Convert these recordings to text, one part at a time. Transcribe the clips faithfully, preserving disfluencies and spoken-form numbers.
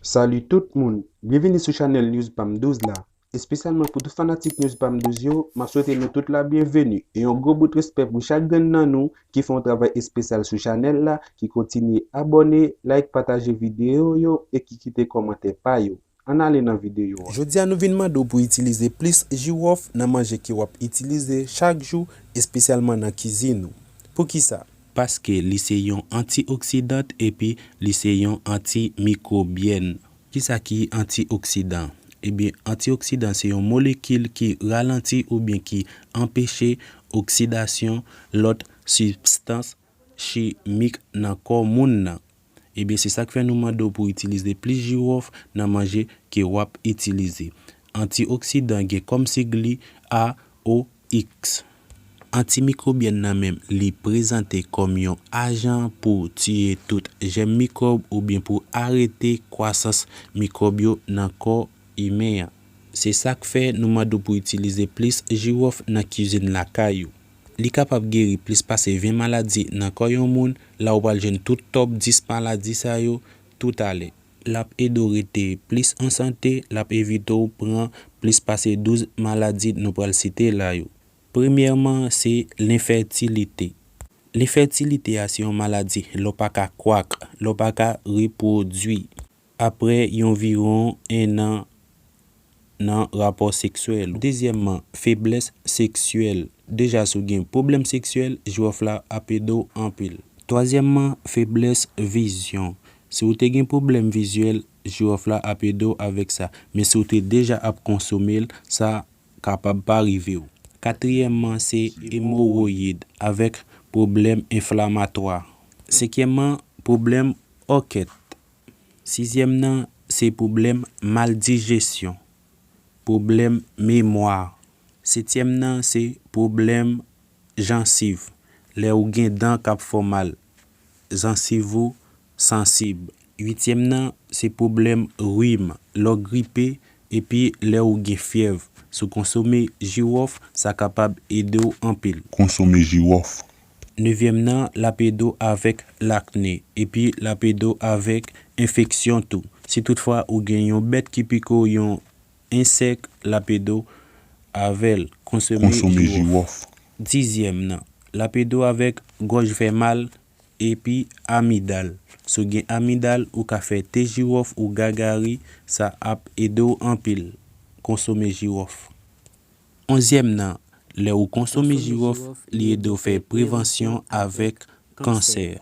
Salut tout moun, byenvini sou chanèl News Pam douz la. Espesyalman pou tout fanatik News Pam douz yo, m ap swete nou tout la byenveni e yon gwo bout respè pou chak grenn nan nou ki fè yon travay espesyal sou chanèl la, ki kontinye abòne, like, pataje videyo yo e ki kite kòmantè pa yo. Ann ale nan videyo a. Jodi a nou vin mande w pou w itilize plis jiwòf nan manje ke w ap itilize chak jou, espesyalman nan kizin ou. Poukisa? Paske li se yon antioksidan epi li se yon antimikwobyèn. Kisa ki antioksidan? Ebyen, antioksidan se yon molekil ki ralanti oubyen ki anpeche oksidasyon lòt sibstans chimik nan kò moun nan. Ebyen, se sa k fè nou mande w pou w itilize plis jiwòf nan manje ke w ap itilize. Antioksidan gen kòm sig li A O X. Antimikwobyèn nan menm, li prezante kòm yon ajan pou tiye tout jèm mikwòb oubyen pou arete kwasans mikwòb yo nan kò imen an. Se sa k fè nou mande w pou w itilize plis jiwòf nan kizin lakay ou. Li kapab geri plis pase ven maladi nan kò yon moun, la ou pral jwenn tout tòp dis maladi sa yo toutalè. L ap ede w rete plis an sante, l ap evite w pran plis pase douz maladi nou pral site la yo. Premyèman, se lenfètilite. Lenfètilite a se yon maladi lè w pa ka kwak, lè w pa ka repwodui apre yon viwon en an nan rapò seksyèl. Dezyèmman, feblès seksyèl. Deja, si w gen pwoblèm seksyèl, jiwòf la ap ede w anpil. Twazyèmman, feblès vizyon. Si w te gen pwoblèm vizyèl, jiwòf la ap ede w avèk sa. Men si w te deja ap konsome l, sa kapab pa rive w. Katriyèmman, se emowoyid avèk pwoblèm enflamatwa. Senkyèmman, pwoblèm òkèt. Sizyèm nan, se pwoblèm maldijesyon, pwoblèm memwa. Setyèm nan, se pwoblèm jansiv. Lè ou gen dan k ap fè w mal, jansiv ou sansib. Uityèm nan, se pwoblèm rim. Lè w gripe, epi lè ou gen fyèv. Si w konsome jiwòf, sa kapab ede w anpil. Konsome jiwòf. Nevyèm nan, l ap ede w avèk lakne, epi l ap ede w avèk enfeksyon tou. Si toutfwa ou gen yon bèt ki pike w, yon ensèk, l ap ede w avè l. Konsome jiwòf. Dizyèm nan, l ap ede w avèk gòj fè mal, epi amidal. Si w gen amidal, ou ka fè te jiwòf ou gagari, sa ap ede w anpil. Konsome jiwòf. Onzyèm nan, lè ou konsome jiwòf, li ede w fè prevansyon avèk kansè.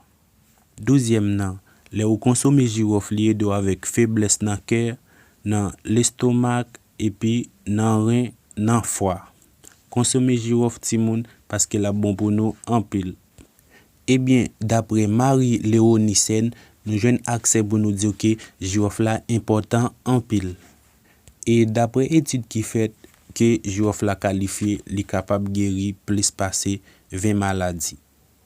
Douzyèm nan, lè ou konsome jiwòf, li ede w avèk feblès nan kè, nan lestomak, epi nan ren, nan fwa. Konsome jiwòf timoun, paske l ap bon pou nou anpil. Ebyen, daprè Marie Léonicène, nou jwenn aksè pou nou di ke jiwòf la enpòtan anpil. E daprè etid ki fèt, ke jiwòf la kalifye, li kapab geri plis pase ven maladi.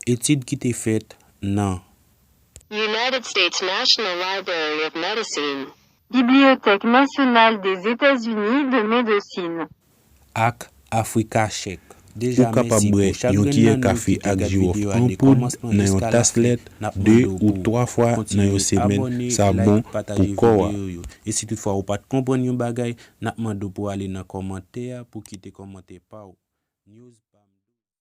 Etid ki te fèt nan United States National Library of Medicine. Bibliothèque nationale des États-Unis de médecine. Ak Africa Check. Ou kapab bwè yon kiyè kafe ak jiwòf an poud nan yon tas lèt de ou twa fwa nan yon semèn. Sa bon pou kò a. E si toutfwa ou pa t konprann yon bagay, n ap mande w pou w ale nan kòmantè a, pou w kite kòmantè pa w. News